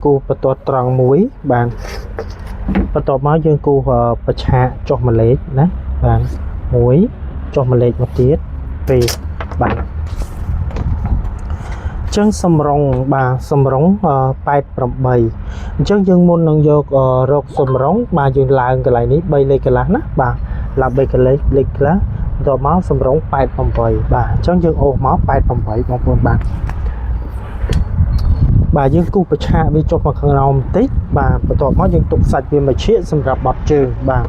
គូសបន្ទាត់ត្រង់មួយបាទបន្ទាប់មកយើងគូសប្រឆាកចុះមួយលេខណាបាទ1ចុះមួយលេខមកទៀត2បាទអញ្ចឹងសម្រងបាទសម្រង88អញ្ចឹងយើងមុននឹងយករកសម្រងបាទយើងឡើងកន្លែងនេះ3លេខកន្លះណាបាទឡើង3កន្លែងលេខកន្លះបន្ទាប់មកសម្រង88បាទអញ្ចឹងយើងអូសមក88បងប្អូនបាទបាទយើងគូសប្រឆាកវាចុះមកខាងក្រោមបន្តិចបាទបន្ទាប់មកយើងទុកសាច់វាមួយឈៀកសម្រាប់បត់ជើងបាទ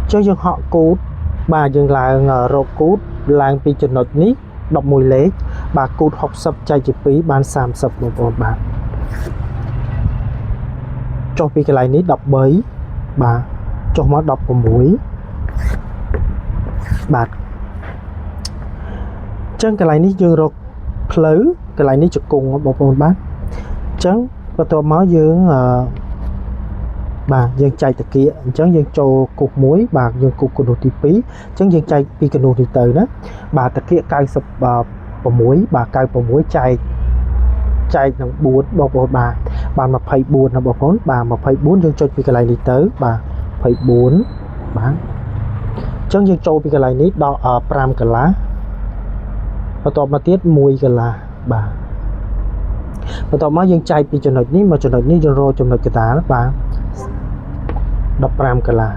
អញ្ចឹងយើងហក់គូតបាទយើងឡើងរកគូតឡើងពីចំណុចនេះ11លេខបាទគូត60ចែកជា2បាន30បងប្អូនបាទចុះពីកន្លែងនេះ13បាទចុះមក16បាទអញ្ចឹងកន្លែងនេះយើងរកផ្លូវកន្លែងនេះជង្គង់បងប្អូនបាទអញ្ចឹងបន្ទាប់មកយើងបាទយើងចែកតាគៀកអញ្ចឹងយើងចូលគូសមួយបាទយើងគូសគនុះទី2អញ្ចឹងយើងចែកពីគនុះនេះទៅណាបាទតាគៀក96បាទ96ចែកនឹង4បងប្អូនបាទបាន24ណាបងប្អូនបាទ24យើងចុចពីកន្លែងនេះទៅបាទ24បាទអញ្ចឹងយើងចូលពីកន្លែងនេះដល់5កន្លះបន្ទាប់មកទៀត1កន្លះបាទបន្ទាប់មកយើងចែកពីចំណុចនេះមកចំណុចនេះយើងរកចំណុចកណ្ដាលបាទ15កន្លះ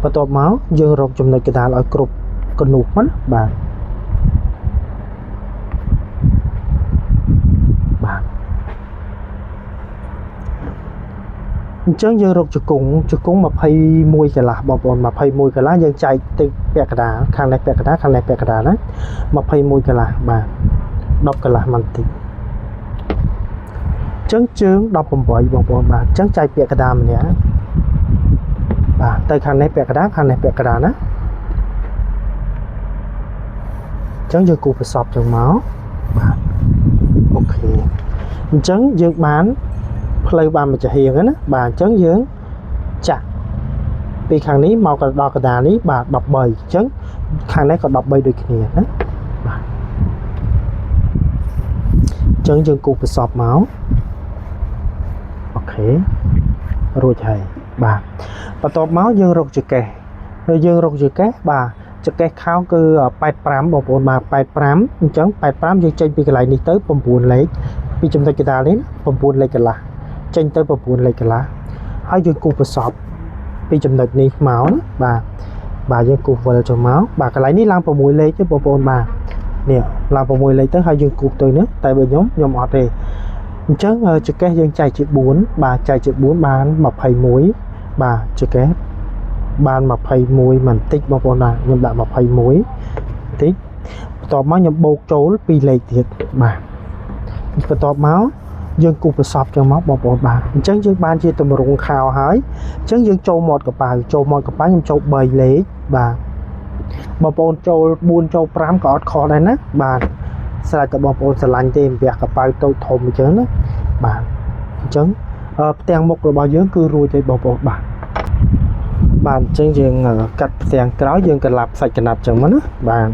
បន្ទាប់មកយើងរកចំណុចកណ្ដាលឲ្យគ្រប់កនុះណាបាទបាទអញ្ចឹងយើងរកជង្គង់21កន្លះបងប្អូន21កន្លះយើងចែកទៅពាក់កណ្ដាលខាងនេះពាក់កណ្ដាលខាងនេះពាក់កណ្ដាលណា21កន្លះបាទ10កន្លះបន្តិចអញ្ចឹងជើង18បងប្អូនបាទអញ្ចឹងចែកពាក់កណ្ដាលម្នាក់បាទទៅខាងនេះពាក់កណ្ដាលខាងនេះពាក់កណ្ដាលណាអញ្ចឹងយើងគូសប្រសពចឹងមកបាទអូខេអញ្ចឹងយើងបានផ្លូវបានមួយចំហៀងណាបាទអញ្ចឹងយើងចាក់ពីខាងនេះមកដល់កណ្ដាលនេះបាទ13អញ្ចឹងខាងនេះក៏13ដូចគ្នាណាបាទអញ្ចឹងយើងគូសប្រសពមកអូខេរួចហើយបាទបន្ទាប់មកយើងរកចកេះហើយយើងរកចកេះបាទចកេះខោគឺ85បងប្អូនបាទ85អញ្ចឹង85យើងចេញពីកន្លែងនេះទៅ9លេខពីចំណុចកណ្ដាលនេះ9លេខកន្លះចេញទៅ9លេខកន្លះហើយយើងគូសប្រសពពីចំណុចនេះមកណាបាទបាទយើងគូសវិលចូលមកបាទកន្លែងនេះឡើង6លេខទេបងប្អូនបាទនេះឡើង6លេខទៅហើយយើងគូសទៅនេះតែបើខ្ញុំអត់ទេអញ្ចឹងចកេះយើងចែកជា4បាទចែកជា4បាន21បាទចកេះបាន21បន្តិចបងប្អូនបាទខ្ញុំដាក់21បន្តិចបន្ទាប់មកខ្ញុំបូកចូល2លេខទៀតបាទបន្ទាប់មកយើងគូសប្រសពចឹងមកបងប្អូនបាទអញ្ចឹងយើងបានជាទម្រង់ខោហើយអញ្ចឹងយើងចូលមាត់កប៉ៅចូលមាត់កប៉ៅខ្ញុំចូល3លេខបាទបងប្អូនចូល4ចូល5ក៏អត់ខុសដែរណាបាទស្រេចតែបងប្អូនស្រឡាញ់ទេអំពាក់កប៉ៅតូចធំអញ្ចឹងណាបាទអញ្ចឹងផ្ទាំងមុខរបស់យើងគឺរួចហើយបងប្អូនបាទបាទអញ្ចឹងយើងកាត់ផ្ទាំងក្រោយយើងកលាប់សាច់កណាប់ចឹងមកណាបាទ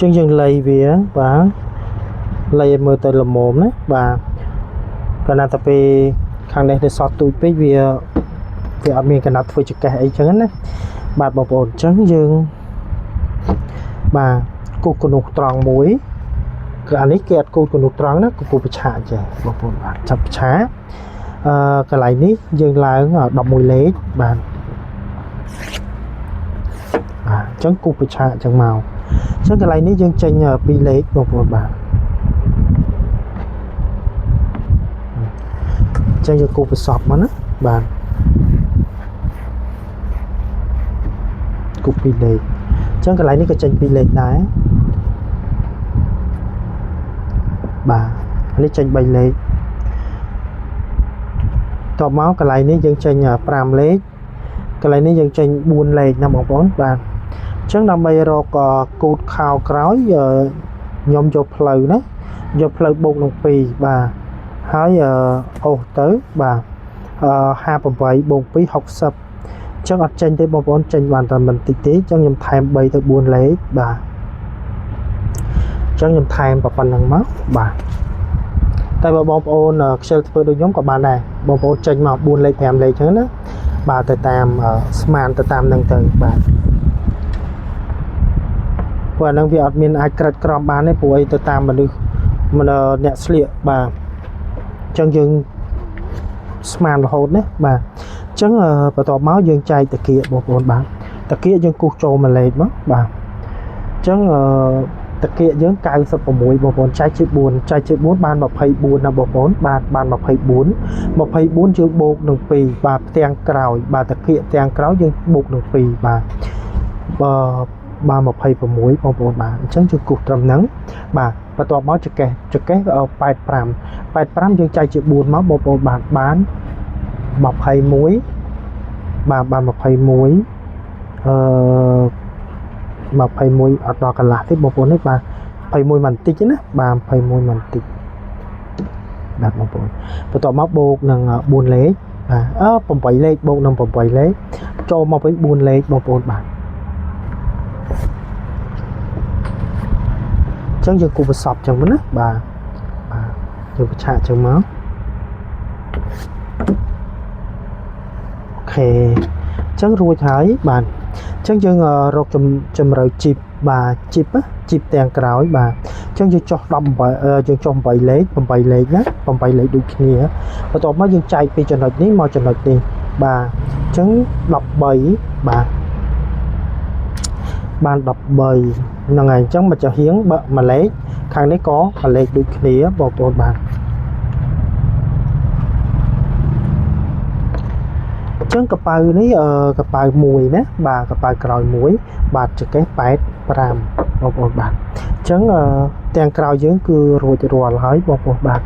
ជាងយើងលៃវាបាទលៃឲ្យមើលទៅល្មមណាបាទកាលណាតែពេលខាងនេះទៅសតទូចពេកវាអត់មានកណាត់ធ្វើចកេះអីចឹងណាបាទបងប្អូនអញ្ចឹងយើងបាទគូសកនុះត្រង់មួយគឺអានេះគេអត់គូសកនុះត្រង់ណាគូសប្រឆាចេះបងប្អូនបាទចាប់ប្រឆាកន្លែងនេះយើងឡើង11លេខបាទបាទអញ្ចឹងគូសប្រឆាអញ្ចឹងមកអញ្ចឹងកន្លែងនេះយើងចេញ2លេខបងប្អូនបាទអញ្ចឹងយើងគូសប្រសពមកណាបាទគូស2លេខអញ្ចឹងកន្លែងនេះក៏ចេញ2លេខដែរបាទនេះចេញ3លេខតបមកកន្លែងនេះយើងចេញ5លេខកន្លែងនេះយើងចេញ4លេខណាបងប្អូនបាទអញ្ចឹងដើម្បីរកគូតខោក្រោយខ្ញុំយកផ្លូវណា យកផ្លូវបូកនឹង2បាទហើយអូសទៅបាទអឺ58បូក2 60អញ្ចឹងអត់ចេញទេបងប្អូនចេញបានតែមិនតិចទេអញ្ចឹងខ្ញុំថែម3ទៅ4លេខបាទអញ្ចឹងខ្ញុំថែមប៉ុណ្្នឹងមកបាទតែបើបងប្អូនខ្ជិលធ្វើដូចខ្ញុំក៏បានដែរបងប្អូនចេញមក4លេខ5លេខអញ្ចឹងណាបាទទៅតាមស្មានទៅតាមនឹងទៅបាទព្រោះអានឹងវាអត់មានអាចក្រិតក្រមបានទេព្រោះអីទៅតាមមនុស្សមិនអ្នកស្លៀកបាទអញ្ចឹងយើងស្មានរហូតណាបាទអញ្ចឹងបន្ទាប់មកយើងចែកតាគៀកបងប្អូនបាទតាគៀកយើងគូសចូលមួយលេខមកបាទអញ្ចឹងតាគៀកយើង96បងប្អូនចែកជា4ចែកជា4បាន24ណាបងប្អូនបាទបាន24 24យើងបូកនឹង2បាទផ្ទាំងក្រោយបាទតាគៀកផ្ទាំងក្រោយយើងបូកនឹង2បាទបើបាទ26បងប្អូនបាទអញ្ចឹងយើងគូសត្រឹមហ្នឹងបាទបន្ទាប់មកចកេះចកេះ85 85យើងចែកជា4មកបងប្អូនបាទបាន21បាទបាន21អឺ21អត់ដល់កន្លះទេបងប្អូននេះបាទ21បន្តិចណាបាទ21បន្តិចបាទបងប្អូនបន្ទាប់មកបូកនឹង4លេខបាទអឺ8លេខបូកនឹង8លេខចូលមកវិញ4លេខបងប្អូនបាទអញ្ចឹងយើងគូប្រសពចឹងណាបាទបាទយើងប្រឆាកចឹងមកអូខេអញ្ចឹងរួចហើយបាទអញ្ចឹងយើងរកជំរៅជីបបាទជីបជីបទាំងក្រោយបាទអញ្ចឹងយើងចុះ18យើងចុះ8លេខ8លេខណា8លេខដូចគ្នាបន្ទាប់មកយើងចែកពីចំណុចនេះមកចំណុចនេះបាទអញ្ចឹង13បាទបាន13ហ្នឹងហើយអញ្ចឹងមកចាហៀងបើមួយលេខខាងនេះក៏មួយលេខដូចគ្នាបងប្អូនបាទអញ្ចឹងកប៉ៅនេះកប៉ៅមួយណាបាទកប៉ៅក្រោយមួយបាទចកេះ85បងប្អូនបាទអញ្ចឹងទាំងក្រោយយើងគឺរួចរាល់ហើយបងប្អូនបាទ